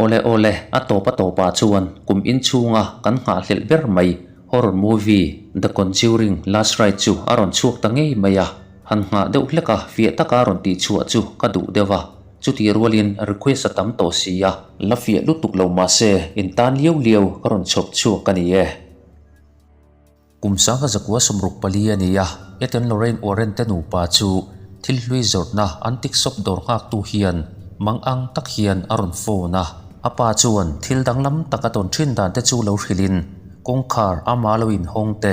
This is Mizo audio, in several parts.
Awle awle, a tawp a tawpah chuan kum inchhunga kan nghahhlelh ber mai horror movie The Conjuring, Last Rite chu a rawn chhuak ta ngei mai a, han nghah deuh hlek a fiah taka rawn tihchhuah chu ka duh deuh a, chutih rualin request a tam tawh si a. La fiah lutuk lo mahse intan liau liau ka rawn chhawp chhuak a ni e. Kum sangha zakua 64 a ni a, Ed and Lorraine Warren te nupa chu thil hlui zawrhna antique shop dawr nghaktu hian mang ang tak hian a rawn phone a. A pa chuan thil danglam tak a tawn thin dan te chu lo hrilhin kawngkhar ama lo inhawng te,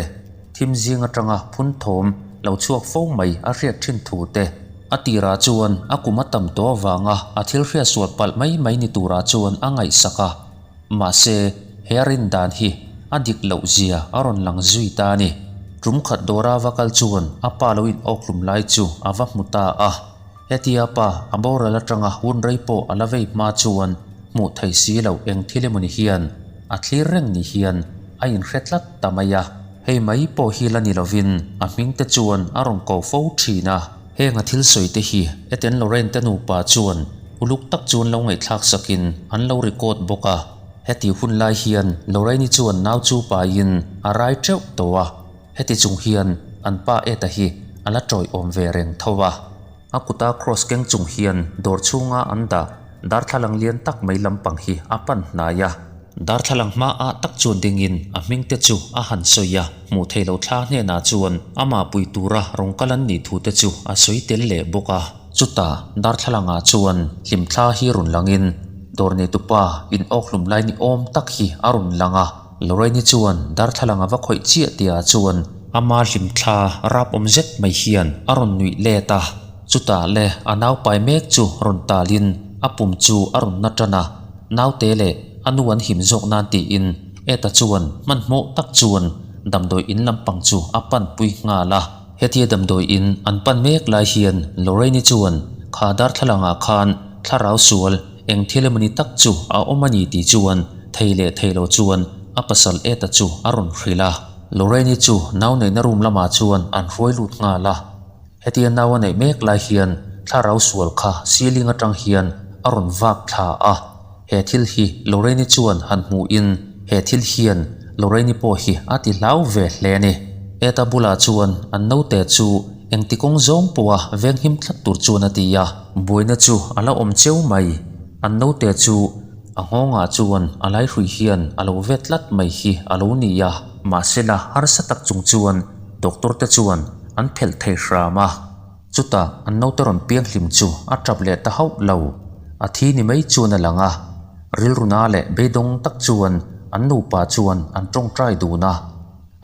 thim zing atanga phun thawm lo chhuak fo mai a hriat thin thu te. A tirah chuan a kum a tam tawh avanga a thil hriat sual palh mai mai ni turah chuan a ngaihsak a. Mahse, he a rin dan hi a dik loh zia a rawn lang zui ta a ni. Tum khat dawra va kal chuan a pa lo in awkhlum lai chu a va hmu ta a. Hetia pa a boral atanga hun rei pawh a la vei hma chuan hmuh thei si loh eng thil emawni hian a thlir reng ni hian a inhre tlat ta mai a. Hei mai pawh hi la ni lovin a hming te chuan a rawn ko fo thin a. Heng a thil sawi te hi Eden Lorraine te nupa chuan uluk tak chuan lo ngaihthlak sakin an lo record bawk a. Heti hun lai hian Lorraine-i chuan nau chu paiin a rai teuh tawh a, heti chung hian an pa Ed-a hi a la tawiawm ve reng tho a. A kuta cross keng chung hian dawr chhunga an dah darthlalang lian tak mai lampang hi a pan hnai a. Darthlalang hmaah tak chuan dingin a hming te chu a han sawi a, hmuh theih loh thla hnenah chuan amah pui tura rawn kal an nih thu te chu a sawi tel leh bawk a. Chutah darthlalangah chuan hlimthla hi rawn langin dawr neitupa in awkhlum lai ni awm tak hi a rawn lang a, Lorraine-i chuan darthlalang a va khawih chiah tihah chuan ama hlimthla rap awm zet mai hian a rawn nuih let a, chutah le a naupai mek chu rawn talin a pum chu a rawn na tan a. Naute leh a nu an him zawk nan tiin Ed-a chuan hmanhmawh tak chuan damdawi in lampang chu a pan pui nghal a. Hetia damdawi in an pan mek lai hian Lorraine-i chuan kha darthlalangah khan thlarau sual eng thil emawni tak chu a awm a ni tih chuan thei leh thei lo chuan a pasal Ed-a chu a rawn hrilh a. Lorraine-i chu nau neihna room lamah chuan an hruai lut nghal a. Hetia nau a neih mek lai hian thlarau sual kha ceiling atang hian a rawn vak thla a, he thil hi Lorraine-i chuan han hmuhin he thil hian Lorraine-i pawh hi a ti hlau ve hle a ni. Ed-a bulah chuan an naute chu engti kawng zawng pawha venghim tlat tur chuan a ti a. Buaina chu a la awm cheu mai, an naute chu a nghawngah chuan a laihrui hian a lo vet tlat mai hi a lo ni a. Mahsela harsa tak chung chuan doctor te chuan an phelh thei hram a, chutah an naute rawn piang hlim chu a tap leh ta hauh lo. A thi ni mai chuan a lang a, rilruna leh beidawng tak chuan an nupa chuan an tawngtai dun a.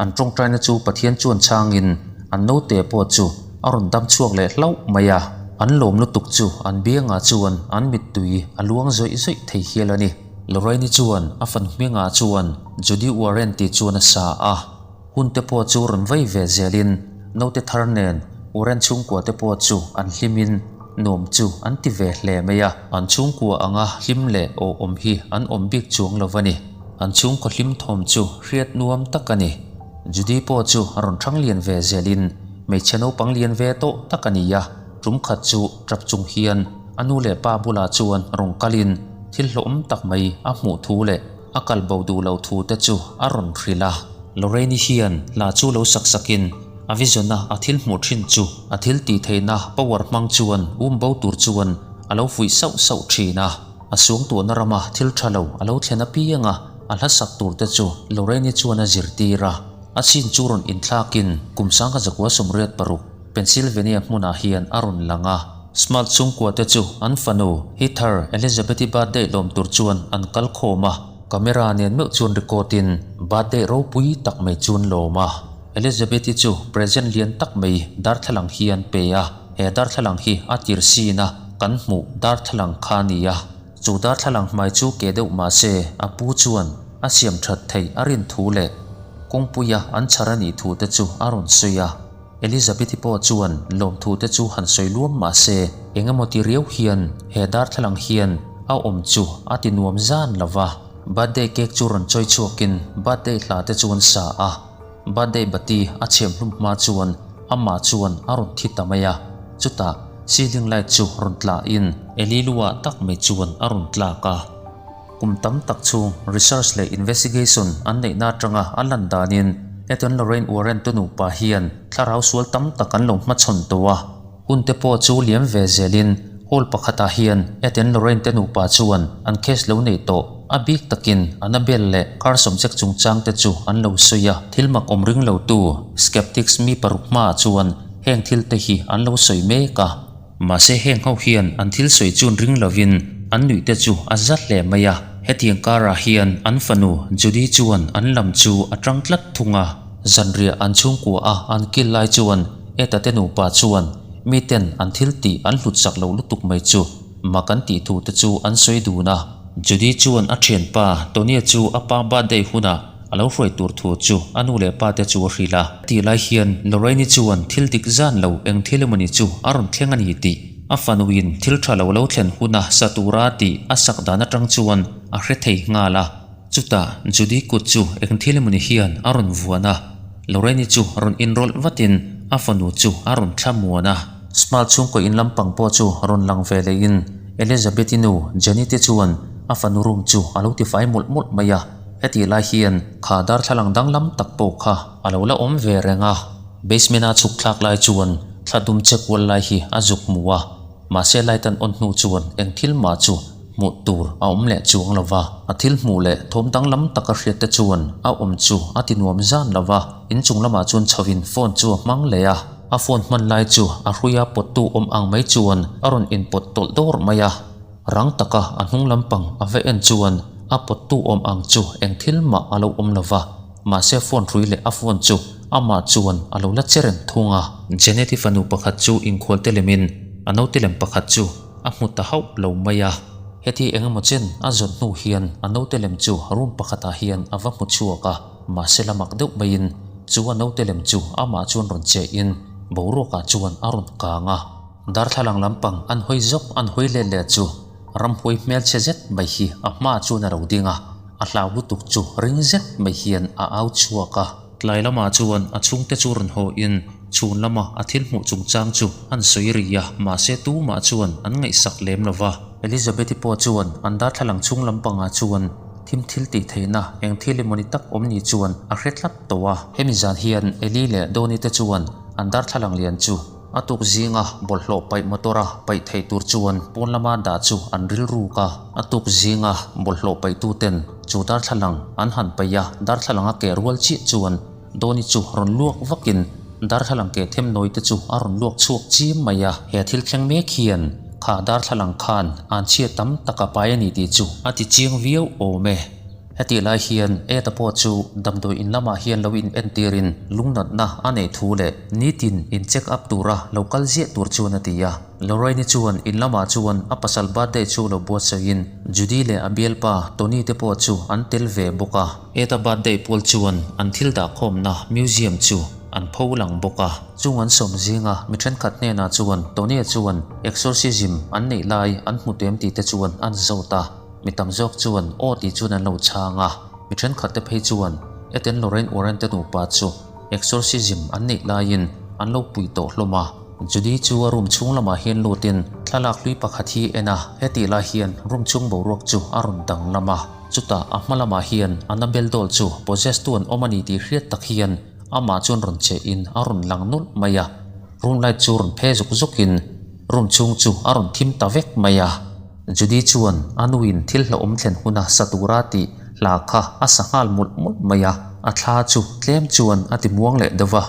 An tawngtaina chu Pathian chuan changin an naute pawh chu a rawn dam chhuak leh hlauh mai a. An lawm lutuk chu an biangah chuan an mittui a luang zawih zawih thei hial a ni. Lorraine-i chuan a fan hmingah chuan Judy Warren tih chuan a sa a. Hun te pawh chu rawn vei ve zelin naute thar nen Warren chhungkua te pawh chu an hlimin nuam chu an ti ve hle mai a. An chhungkua anga hlim leh awhawm hi an awm bik chuang lo a ni. An chhungkaw hlim thawm chu hriat nuam tak a ni. Judy pawh chu a rawn thang lian ve zelin hmeichhe naupang lian ve tawh tak a ni a. Tum khat chu tap chung hian a nu leh pa bulah chuan rawn kalin thil hlawhawm tak mai a hmuh thu leh A kal bo duh lo thu te chu a rawn hrilh a. Lorraine-i hian hla chu lo sak sakin a vision-a a thil hmuh thin chu a thil tih theihna power hmang chuan um bo tur chuan a lo fuih sauh sauh thin a. A suangtuahna rama thil tha lo a lo thlen apiang a, a hla sak tur te chu Lorraine-i chuan a zirtir a. A chin chu rawn inthlakin kum 1986 Pennsylvania hmunah hian a rawn lang a. Smart chhungkua te chu an fanu Heather Elizabeth-i birthday lawm tur chuan an kal khawm a, camera nen meuh chuan record in birthday ropui tak mai chu an lawm a. Elizabeth-i chu present lian tak mai darthlalang hi an pe a, he darthlalang hi a tir sin a kan hmuh darthlalang kha a ni a. Chu darthlalang hmai chu ke deuh mah se a pu chuan a siam that theih a rin thu leh kawngpuia an chhar a nih thu te chu a rawn sawi a. Elizabeth-i pawh chuan lawmthu te chu han sawi luam mah se, eng emaw ti riau hian he darthlalang hian a awm chu a ti nuam zan lo va. Birthday cake chu rawn chawi chhuakin birthday hla te chu an sa a, birthday bati a chhem hlum hma chuan amah chuan a rawn thi ta mai a. Chutah ceiling light chu rawn tlahin Eli luah tak mai chuan a rawn tlak a. Kum tam tak chhung research leh investigation an neihna atanga a lan danin Ed and Lorraine Warren te nupa hian thlarau sual tam tak an lo hmachhawn tawh a. Hun te pawh chu liam ve zelin hall pakhatah hian Ed and Lorraine te nupa chuan an case lo neih tawh a bik takin Annabelle leh Carson check chungchang te chu an lo sawi a. Thil mak awm ring lotu skeptics mi paruk hmaah chuan heng thil te hi an lo sawi mek a. Mahse heng ho hian an thil sawi chun ring lovin an nuih te chu a za hle mai a, hetiang karah hian an fanu Judy chuan an lam chu a tang tlat thung a. Zanriah an chhungkua a an kil lai chuan Eta te nupa chuan miten an thil tih an hlut sak lo lutuk mai chu mak an tih thu te chu an sawi dun a. Judy chuan a thianpa Tony-a chu a pa birthday hunah A lo hruai tur thu chu a nu leh pa te chu a hrilh a. Tih lai hian Lorraine-i chuan thil dik zan lo eng thil emawni chu a rawn thleng a ni tih a fanuin thil tha lo lo thlen huna sa tura tih a sak dan atang chuan a hre thei nghal a. Chutah Judy kut chu eng thil emawni hian a rawn vuan a, Lorraine-i chu rawn inrawlh vatin a fanu chu a rawn thla muan a. Smart chhungkaw in lampang pawh chu rawn lang ve lehin Elizabeth-i nu Jenny te chuan a fanu room chu a lo tifai mawlh mawlh mai a. Hetih lai hian kha darthlalang danglam tak pawh kha a lo la awm ve reng a, basement a chhuk thlak lai chuan thla dum che kual lai hi a zuk hmu a, mahse light an on hnu chuan eng thil mah chu hmuh tur a awm leh chuang lo va, a thil hmuh leh thawm danglam tak a hriat te chuan a awm chu a ti nuam zan lo va, inchung lamah chuan chho in phone chu a hmang leh a, a phone hman lai chu a hruia pawttu awm ang mai chuan a rawn inpawt tawlh dawr mai a. Rang taka a hnung lampang a va en chuan a pawttu awm ang chu eng thil mah a lo awm lo va, mahse phone hrui leh a phone chu amah chuan a lo la che reng thung a. Janet-i fanu pakhat chu inkhual te lemin a naute lem pakhat chu a hmu ta hauh lo mai a. Heti eng emaw chen a zawn hnu hian a naute lem chu room pakhatah hian a va hmu chhuak a, mahse la mak deuh maiin chu a naute lem chu amah chuan rawn che in boruakah chuan a rawn kang a. Darthlalang lampang an hawi zawk an hawi let leh chu ramhuai hmelchhe zet mai hi a hmaah chuan a lo ding a, a hlau lutuk chu ring zet mai hian a au chhuak a. Tlai lamah chuan a chhungte chu rawn haw in chhun lama a thil hmuh chungchang chu an sawi ri a, mahse tumah chuan an ngaihsak lem lo va. Elizabeth-i pawh chuan an darthlalang chhung lampangah chuan thim thil tih theihna eng thil emawni tak awm ni chuan a hre tlat tawh a. Hemi zan hian Eli leh Donny te chuan an darthlalang lian chu A tuk zinga bawlhhlawh paih motor a paih theih tur chuan pawn lama dah chu an rilruk a. A tuk zinga bawlhhlawh paihtuten chu darthlalang an han paih a, darthlalang a keh rual chiah chuan Dawni chu rawn luak vakin darthlalang keh them nawi te chu a rawn luak chhuak chiam mai a. He thil thleng mek hian kha darthlalang khan an chhia tam tak a pai a ni tih chu a ti chiang viau awm e. Hetih lai hian Ed-a pawh chu damdawi in lamah hian lo in entirin lungnatna a neih thu leh nitin in check up tura lo kal ziah tur chuan a ti a. Lorraine-i chuan in lamah chuan a pasal birthday chu lo buatsawiin Judy leh a bialpa Tony te pawh chu an tel ve bawk a. Ed-a birthday pual chuan an thil dahkhawmna museum chu an pho lang bawk a. Chung an sawm zinga mi thenkhat hnenah chuan Tony-a chuan exorcism an neih lai an hmu tem tih te chuan an zawt a. Mi tam zawk chuan aw tih chuan an lo chhang a, mi thenkhat te phei chuan Ed and Lorraine Warren te nupa chu exorcism an neih laiin an lo pui tawh hlawm a. Judy chu a room chhung lamah hian lutin thlalak hlui pakhat hi en a, hetih lai hian room chhung boruak chu a rawn danglam a, chutah a hma lamah hian Annabelle doll chu possess tu an awm a ni tih hriat tak hian amah chuan rawn che in a rawn lang nawlh mai a, room light chu rawn phe zuk zukin room chhung chu a rawn thim ta vek mai a. Judy chuan a nuin thil hlauhawm thlen huna sa tura tih hla kha a sa nghal mawlh mawlh mai a, a thla chu tlem chuan a ti muang leh deuh va.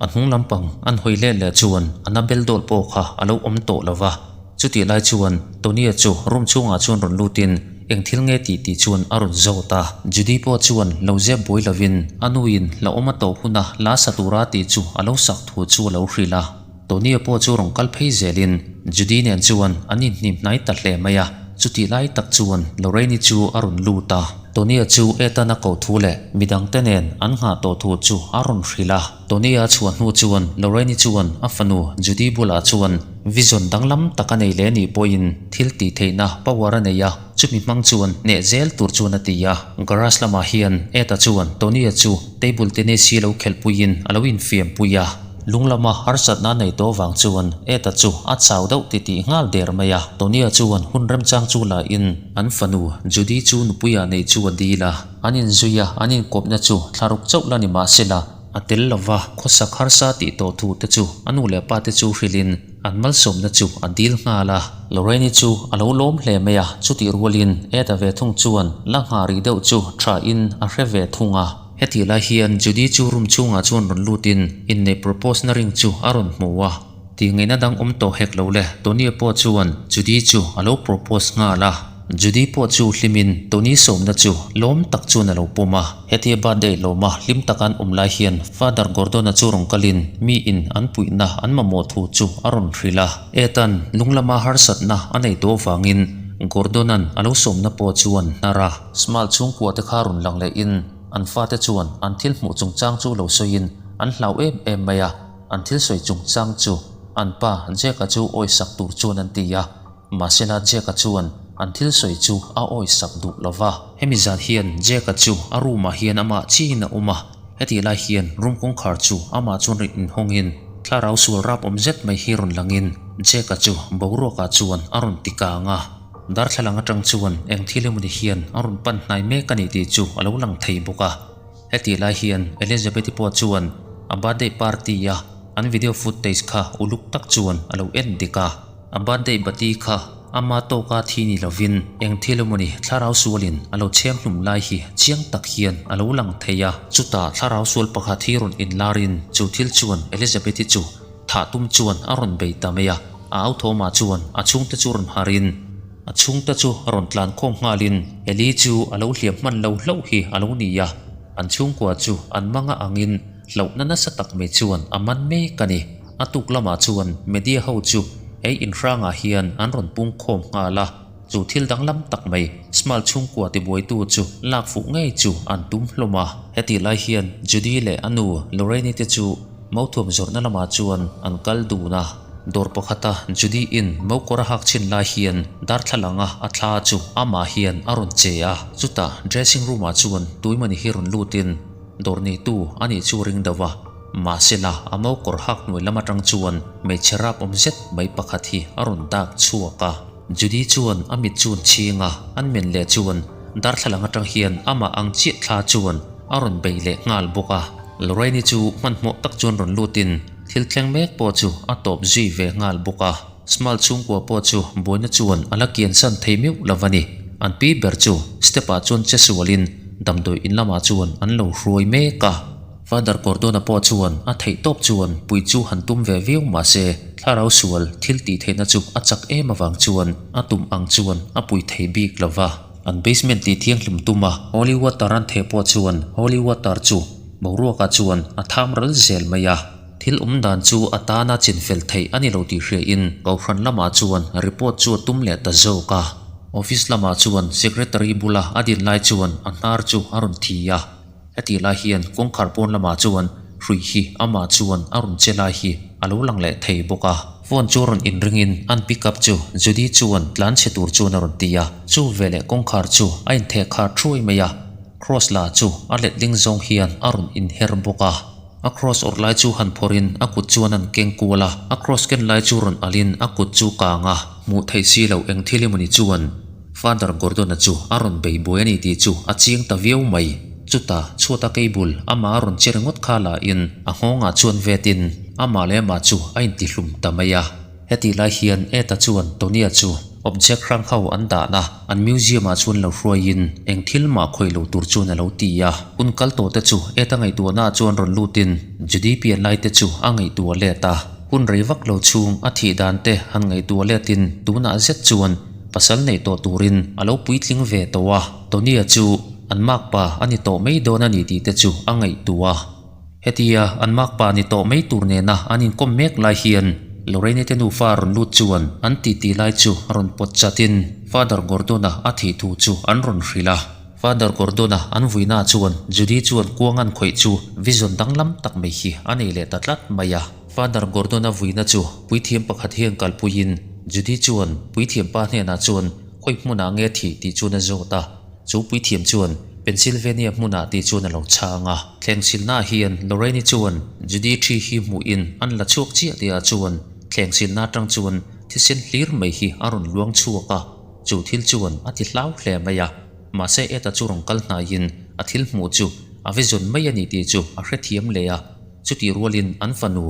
A hnung lampang an hawi let leh chuan Annabelle doll pawh kha a lo awm tawh lo va. Chutih lai chuan Tony-a chu room chhungah chuan rawn lutin eng thil nge tih tih chuan a rawn zawt a. Judy pawh chuan lo zep buai lovin a nuin hlauhawm a tawh huna hla sa tura tih chu a lo sak thu chu a lo hrilh a. Tony-a pawh chu rawn kal phei zelin Judy nen chuan an inhnim hnai ta hle mai a, chutih lai tak chuan Lorraine-i chu a rawn lut a. Tony-a chu Ethan a koh thu leh midangte nen an nghah tawh thu chu a rawn hrilh a. Tony-a chhuah hnu chuan Lorraine-i chuan a fanu Judy bulah chuan vision danglam tak a nei leh nih pawhin thil tih theihna power a nei a, chumi hmang chuan hneh zel tur chuan a ti a. Garage lamah hian Ed-a chuan Tony-a chu table tennis hi lo khelhpuiin a lo infiampui a. Lung lama harsatna a nei tawh vang chuan Ed-a chu a chau deuh titih nghal der mai a. Tony-a chuan hun remchang chu la in an fanu Judy chu nupuiah neih chu a dil a. An inzui a, an inkawpna chu thlaruk chauh la ni mah sela, a tel lova khawsak harsa tih tawh thu te chu a nu leh pa te chu hrilhin an malsawmna chu a dil nghal a. Lorraine-i chu a lo lawm hle mai a, chutih rualin Ed-a ve thung chuan la nghah rih deuh chu tha in a hre ve thung a. Hetih lai hian Judy chu room chhungah chuan rawn lutin inneih propose na ring chu a rawn hmu a. Tih ngaihna dang awm tawh hek lo le, Tony pawh chuan Judy chu a lo propose nghal a. Judy pawh chu hlimin Tony sawmna chu lawm tak chuan a lo pawm a. Hetia birthday lawma hlim taka an awm lai hian Father Gordon-a chu rawn kalin mi in an puihna an mamawh thu chu a rawn hrilh a. Ethan lung lama harsatna a nei tawh vangin Gordon-a'n a lo sawmna pawh chuan hnar a. Small chhungkua te kha rawn lang lehin an fate chuan an thil hmuh chungchang chu lo sawiin an hlau em em mai a. An thil sawi chungchang chu an pa Jack-a chu awisak tur chuan an ti a. Mahsela Jack-a chuan an thil sawi chu a awisak duh lo va. Hemi zan hian Jack-a chu a room ah hian amah chiin a awm a, hetih lai hian room kawngkhar chu amah chuan rawn inhawngin thlarau sual rap awm zet mai hi rawn langin Jack-a chu boruakah chuan a rawn ti kang a. Darthlalang atang chuan eng thil emawni hian a rawn pan hnai mek a ni tih chu a lo lang thei bawk a. Hetih lai hian Elizabeth-i pawh chuan a birthday party-a an video footage kha uluk tak chuan a lo en dik a. A birthday bati kha ama tawka thi ni lovin eng thil emawni thlarau sualin a lo chhem hlum lai hi chiang tak hian a lo lang thei a. Chutah thlarau sual pakhat hi rawn inlarin chu thil chuan Elizabeth-i chu thah tum chuan a rawn bei ta mai a. A authawmah chuan a chhungte chu rawn harin a chhungte chu rawn tlan khawm nghalin Eli chu a lo hliam hman lo hlauh hi a lo ni a. An chhungkua chu an manga angin hlauhna nasa tak mai chuan a man mek a ni. A tuk lamah chuan media ho chu ei inhrangah hian an rawn pung khawm nghal a, chu thil danglam tak mai Small chhungkua tibuaitu chu lak fuh ngei chu an tum hlawm a. Hetih lai hian Judy leh a nu Lorraine te chu Mauthuam zawrhna lamah chuan an kal dun a, dawr pakhata Judy in mokawr a hak chhin lai hian darthlalanga a thla chu amah hian a rawn che a, chutah dressing room ah chuan tuimawni hi rawn lutin dawr neitu a nih chu ring deuh a. Mahsela, a mokawr hak hnuai lam atang chuan hmeichhe rap awm zet mai pakhat hi a rawn dak chhuak a. Judy chuan a mit chu an chhing a, an men leh chuan darthlalang atang hian amah ang chiah thla chuan a rawn bei leh nghal bawk a. Lorraine-i chu hmanhmawh tak chuan rawn lutin thil thleng mek pawh chu a tawp zui ve nghal bawk a. Small chhungkua pawh chu buaina chuan a la kiansan thei meuh lo a ni. An pi ber chu step ah chuan che sualin damdawi in lamah chuan an lo hruai mek a. Father Cordona pawh chuan a theih tawp chuan pui chu han tum ve viau mah se, thlarau sual thil tih theihna chu a chak em avang chuan a tum ang chuan a pui thei bik lo va. An basement tih thianghlim tum a holy water an theh pawh chuan holy water chu boruakah chuan a tham ral zel mai a. Thil awm dan chu a tana chinfel theih a ni lo tih hriain Kohhran lamah chuan report chu a tum leh ta zawk a. Office lamah chuan secretary bula a din lai chuan a hnar chu a rawn thi a. Hetih lai hian kawngkhar pawn lamah chuan hrui hi amah chuan a rawn che lai hi a lo lang leh thei bawk a. Phone chu rawn inringin an pick up chu Judy chuan tlan chhe tur chuan a rawn ti a. Chu veleh kawngkhar chu a intheh khar thuai mai a, cross lah chu a letling zawng hian a rawn inher bawk a. A cross awrh lai chu han phawrhin a kut chuan an keng kual a, a cross ken lai chu rawn alhin a kut chu kang a, hmuh theih si loh eng thil emawni chuan Father Gordon-a chu a rawn bei buai a ni tih chu a chiang ta viau mai. Chutah chhuata cable amah a rawn che ringawt kha lahin a nghawngah chuan vetin amah leh amah chu a intihlum ta mai a. Hetih lai hian Ed-a chuan Tony-a chu object hrang ho an dahna an museum-ah chuan lo hruaiin eng thil mah khawih lo tur chuan a lo ti a. Hun kal tawh te chu Ed-a ngaihtuahnaah chuan rawn lutin Judy pian lai te chu a ngaihtuah let a. Hun rei vak lo chhung a thih dan te han ngaihtuah letin tunah zet chuan pasal neih tawh turin a lo puitling ve tawh a. Tony-a chu an makpa a ni tawh mai dawn a ni tih te chu a ngaihtuah a. Hetia an makpa ni tawh mai tur nena an inkawm mek lai hian Lorraine te nufa rawn lut chuan an titi lai chu rawn pawt chatin Father Gordon-a a thih thu chu an rawn hrilh a. Father Gordon-a an vuina chuan Judy chuan kuang an khawih chu vision danglam tak mai hi a nei leh ta tlat mai a. Father Gordon-a vuina chu puithiam pakhat hian kalpuiin Judy chuan puithiam pa hnenah chuan khawi hmunah nge thih tih chuan a zawt a. Chu puithiam chuan. Pennsylvania hmunah tih chuan a lo chhang a. Thlengsilnaah hian Lorraine-i chuan Judy thi hi hmuhin an la chhuak chiah tihah chuan thlengsilna atang chuan thisen hlir mai hi a rawn luang chhuak a, chu thil chuan a ti hlau hle mai a. Mahse Ed-a chu rawn kal hnaiin a thil hmuh chu a vision mai a ni tih chu a hrethiam leh a. Chutih rualin an fanu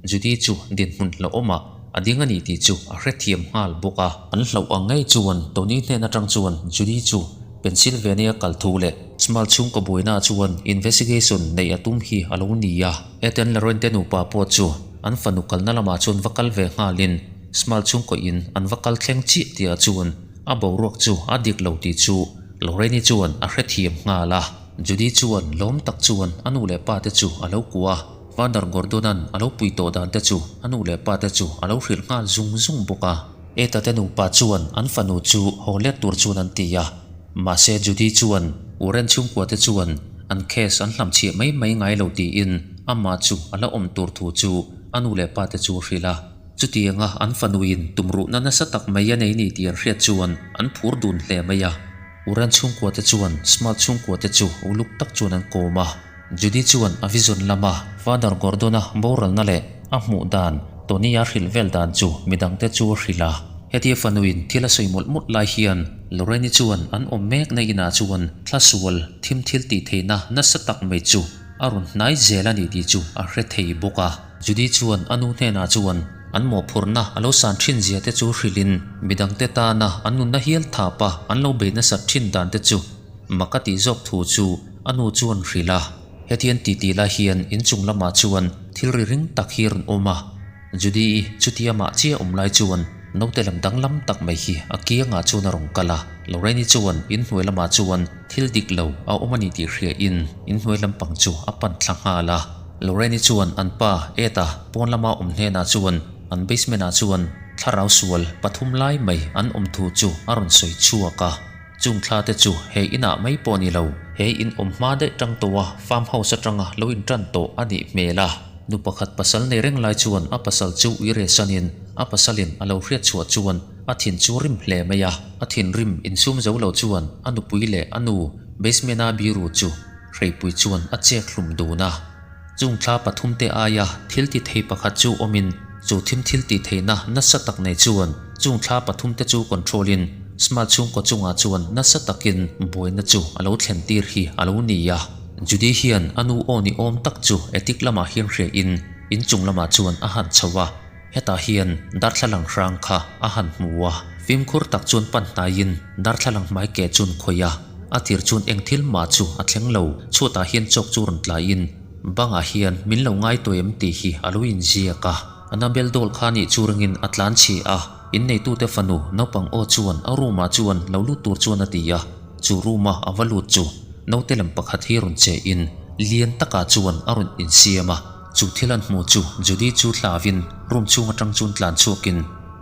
Judy chu dinhmun hlauhawmah a ding a ni tih chu a hrethiam nghal bawk a. An hlauh ang ngei chuan Tony hnen atang chuan Judy chu Pennsylvania kal thu leh Small chhungkaw buainaah chuan investigation neih a tum hi a lo ni a. Ed and Lorraine te nupa pawh chu an fanu kalna lamah chuan va kal ve nghalin Small chhungkaw in an va kal thleng chiah tihah chuan a boruak chu a dik lo tih chu Lorraine-i chuan a hrethiam nghal a. Judy chuan lawm tak chuan a nu leh pa te chu a lo kuah a, Father Gordon-a'n a lo pui tawh dan te chu a nu leh pa te chu a lo hrilh nghal zung zung bawk a. Eta te nupa chuan an fanu chu haw let tur chuan an ti a, mahse Judy chuan Warren chhungkua te chuan an case an hlamchhiah mai mai ngai lo tiin amah chu a la awm tur thu chu a nu leh pa te chu a hrilh a. Chutianga an fanuin tumruhna nasa tak mai a nei ni tih an hriat chuan an phur dun hle mai a. Uran chhungkua te chuan Smart chhungkua te chu uluk tak chuan an kawm a. Judy chuan a vision lama Father Gordon-a boralna leh a hmuh dan Tony-a hrilh vel dan chu midangte chu a hrilh a. Hetia fanuin thil a sawi mawlh mawlh lai hian Lorraine-i chuan an awm mekna inah chuan thla sual thim thil tih theihna nasa tak mai chu a rawn hnai zel a ni tih chu a hre thei bawk a. Judy chuan a nu hnenah chuan an mawhphurhna a lo san thin zia te chu hrilhin midangte tana an nunna hial thapa an lo bei nasat thin dan te chu mak a tih zawk thu chu a nu chuan hrilh a. Hetian titi lai hian inchung lamah chuan thil ri ring tak hi rawn awm a. Judy-i chutia mah chiah awm lai chuan naute lam danglam tak mai hi a kiangah chuan a rawn kal a. Lorraine-i chuan inhnuai lamah chuan thil dik lo a awm a ni tih hriain inhnuai lampang chu a pan thla nghal a. Lorraine-i chuan an pa Ed-a pawn lama awm hnenah chuan an basement-ah chuan thlarau sual pathum lai mai an awm thu chu a rawn sawi chhuak a. Chung thla te chu he inah mai pawh ni lo, he in awm hma daih tang tawh a farm house atanga lo in tan tawh a nih hmel a. Nu pakhat pasal nei reng lai chuan a pasal chu ui re sanin a pasalin a lo hriat chhuah chuan a thin chu rim hle mai a. A thinrim insum zo lo chuan a nupui leh a nu basement-a biru chu Hreipui chuan a chek hlum dun a. Chung thla pathumte aia thil ti thei pakhat chu awmin chu thim thil tih theihna nasa tak nei chuan chung thla pathumte chu control in Smart chhungkaw chungah chuan nasa takin buaina chu a lo thlen tir hi a lo ni a. Judy hian a nu aw ni awm tak chu attic lamah hian hria in inchung lamah chuan a han chho a. Hetah hian darthlalang hrang kha a han hmu a, fimkhur tak chuan pan hnaiin darthlalang hmai ke chuan khawih a, a tir chuan eng thil mah chu a thleng lo. Chhuatah hian chawk chu rawn tlaiin bangah hian min lo ngai tawh em tih hi a lo inziak a. Annabel doll kha nih chu ringin a tlan chhi a, inneitute fanu naupang aw chuan a room ah chuan lo lut tur chuan a ti a, chu room a a va lut chu naute lem pakhat hi rawn che in lian takah chuan a rawn insiam a. Chu thil an hmuh chu Judy chu hlavin room chhung atang chuan tlan chhuakin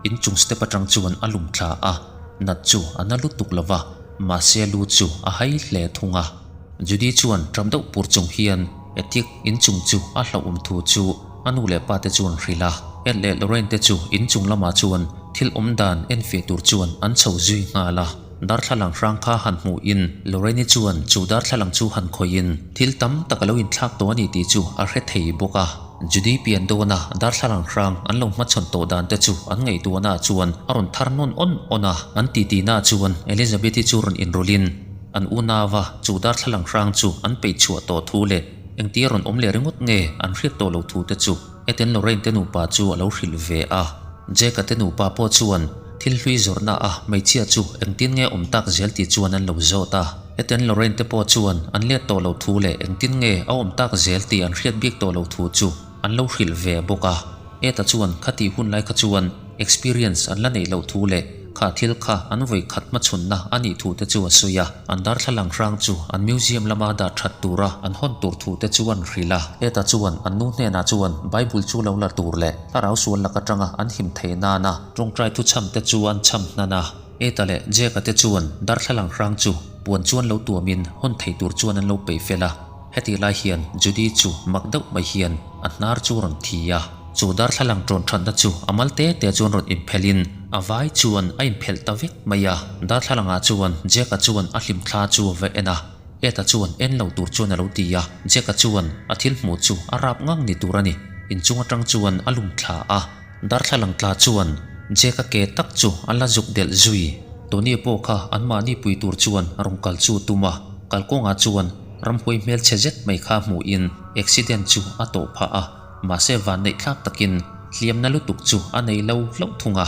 inchung step atang chuan a lum thla a, nat chu a na lutuk lo va, mahse lu chu a hai hle thung a. Judy chuan ṭap deuh pur chung hian Ethic inchung chu a hlauhawm thu chu a nu leh pa te chuan hrilh a, Ed leh Lorraine te chu inchung lamah chuan thil awm dan enfiah tur chuan an chho zui nghal a. Darthlalang hrang kha han hmuhin Lorraine-i chuan chu darthlalang chu han khawihin thil tam tak a lo inthlak tawh a ni tih chu a hre thei bawk a. Judy pian dawna darthlalang hrang an lo hmachhawn tawh dan te chu an ngaihtuahnaah chuan a rawn thar nawn awn awn a. An titinaah chuan Elizabeth-i chu rawn inrawlhin an unauva chu darthlalang hrang chu an peih chhuah tawh thu leh engtia rawn awm leh ringawt nge an hriat tawh lo thu te chu Eden Lorraine te nupa chu a lo hrilh ve a. Jack-a te nupa pawh chuan thil hlui zawrhna a hmeichhia chu engtin nge awm tak zel tih chuan an lo zawt a. Eden Lorraine te pawh chuan an let tawh lo thu leh engtin nge a awm tak zel tih an hriat bik tawh lo thu chu an lo hrilh ve bawk a. Ed-a chuan khatih hun lai kha chuan experience an la neih loh thu leh Kha thil kha an vawi khat hmachhunna a nih thu te chu a sawi a, an darthlalang hrang chu an museum lama dah that tura an hawn tur thu te chu an hrilh a. Heta chuan an nu hnenah chuan Bible chu lo la tur leh thlarau sual lak atanga an him theih nana tawngtai thuchham te chu an chham hnan a. Eta leh Jack-a te chuan darthlalang hrang chu puan chuan lo tuamin hawn thei tur chuan an lo peih fel a. Hetih lai hian Judy chu mak deuh mai hian a hnar chu rawn thi a. Chu darthlalang ṭawn ṭhatna chu a mal te te chuan rawn inphelhin a vai chuan a inphelh ta vek mai a. Darthlalangah chuan Jack-a chuan a hlimthla chu a va en a. Ed-a chuan en lo tur chuan a lo ti a, Jack-a chuan a thil hmuh chu a rap ngang ni tur a ni. Inchung atang chuan a lum thla a, darthlalang tla chuan Jack-a ke tak chu a la zuk delh zui. Tony pawh kha anmahni pui tur chuan rawn kal chu tum a, kalkawngah chuan ramhuai hmelchhe zet mai kha hmuhin accident chu a tawh phah a, mahse vanneih thlak takin hliamna lutuk chu a nei lo hlauh thung a.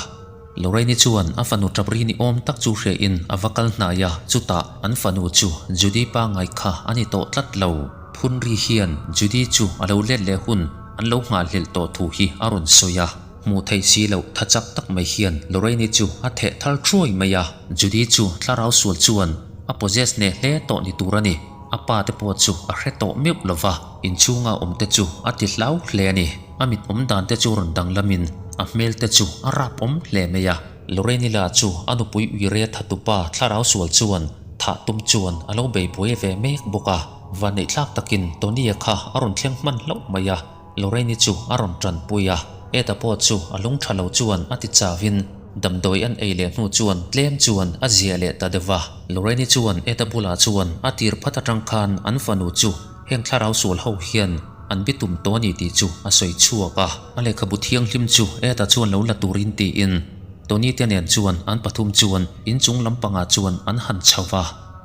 Lorraine chuan a fanu tap ri ni awm tak chu hrehin a va kal hnai a, chutah an fanu chu Judy pangngai kha a ni tawh tlat lo. Phun ri hian Judy chu a lo let leh hun an lo nghahhlelh tawh thu hi a rawn sawi a. Hmuh theih si loh tha chak tak mai hian Lorraine chu a theh thal thuai mai a, Judy chu thlarau sual chuan a possess hneh hle tawh ni tur a ni. A pa te pawh chu a hre tawh meuh lo va, inchhunga awm te chu a ti hlau hle a ni. A mit awm dan te chu rawn danglamin a hmel te chu a rap awm hle mai a. Lorraine-i lah chu a nupui uire thatupa thlarau sual chuan thah tum chuan a lo bei buai ve mek bawk a. Vanneihthlak takin Tony-a kha a rawn thleng hman hlauh mai a. Lorraine-i chu a rawn tanpui a, Ed-a pawh chu a lung tha lo chuan a ti chauhin damdawi an ei leh hnu chuan tlem chuan a ziah leh ta deuh va. Lorraine-i chuan Ed-a bulah chuan a tir phat atang khan an fanu chu heng thlarau sual ho hian an bitum tawh a ni tih chu a sawi chhuak a. A lehkhabu thianghlim chu Ed-a chuan lo la turin tiin Tony te nen chuan an pathum chuan inchung lampangah chuan an han chho va.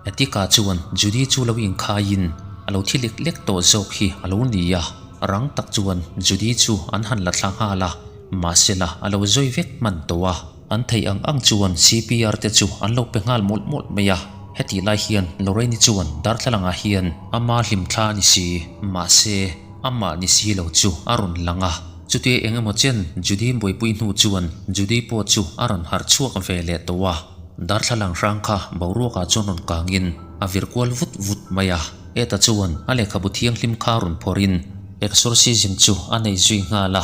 Attica chuan Judy chu lo inkhaiin a lo thi lek lek tawh zawk hi a lo ni a. Rang tak chuan Judy chu an han la thla nghal a, mahsela a lo zawi vek hman tawh a. An theih ang ang chuan CPR te chu an lo pe nghal mawlh mawlh mai a. Hetih lai hian Lorraine chuan darthlalangah hian ama hlimthla a ni si, mahse amah ni si lo chu a rawn lang a. Chutia eng emaw chen Judy buaipui hnu chuan Judy pawh chu a rawn harh chhuak ve leh tawh a. Darthlalang hrang kha boruakah chuan rawn kangin a vir kual vut vut mai a. Ed-a chuan a lehkhabu thianghlim kha rawn phawrhin exorcism chu a nei zui nghal a,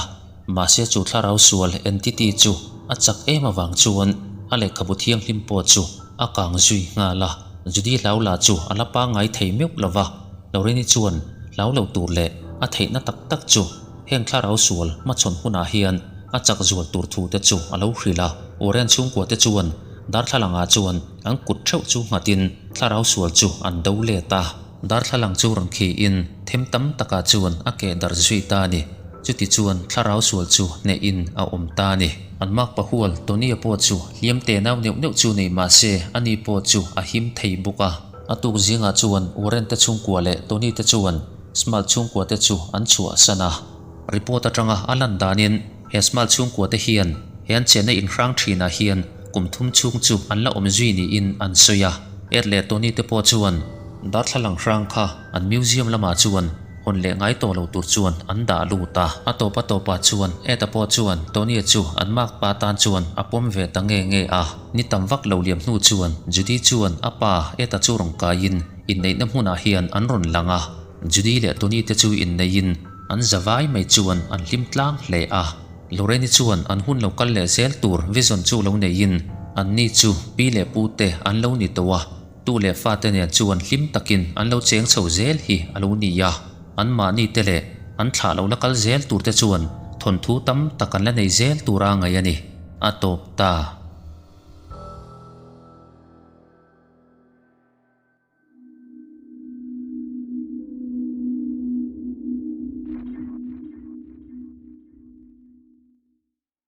mahse chu thlarau sual entity chu a chak em avang chuan a lehkhabu thianghlim pawh chu a kang zui nghal a. Judy hlau lah chu a la pangngai thei meuh lo va, Lorraine-i chuan hlau lo tur leh a theihna tak tak chu heng thlarau sual hmachhawn hunah hian a chak zual tur thu te chu a lo hrilh a. Warren chhungkua te chuan darthlalangah chuan An kut theuh chu nghatin thlarau sual chu an do let a. Darthlalang chu rawn khiin them tam takah chuan a keh darh zui ta a ni. Chuti chuan thlarau sual chu hnehin a awm ta a ni. An mak pahual Tony-a pawh chu hliam te nau neuh neuh chu nei mah se ani pawh chu a him thei bawk a. A tuk zingah chuan Warren te chhungkua leh Tony te chuan Small chhungkua te chu an chhuahsan a. Report atanga a lan danin he Small chhungkua te hian he an chenna inhrang thinah hian kum thum chhung chu an la awm zui niin an sawi a. Ed leh Tony te pawh chuan darthlalang hrang kha an museum lamah chuan hawn leh ngai tawh lo tur chuan an dah lut a. A tawp a tawpah chuan Ed-a pawh chuan Tony-a chu an makpa tan chuan a pawm ve ta nge nge a. Ni tam vak lo liam hnu chuan Judy chuan a pa Ed-a chu rawn kaiin inneihna hmunah hian an rawn lang a. Judy leh Tony te chu inneihin an zavai mai chuan an hlim tlang hle a. Lorraine chuan an hun lo kal leh zel tur vision chu lo neiin an ni chu pi leh pu te an lo ni tawh a, tu leh fa te nen chuan hlim takin an lo cheng chho zel hi a lo ni a. An mahni te leh an thlah lo la kal zel tur te chuan thawnthu tam tak an la nei zel tura ngaih a ni. A tawp ta.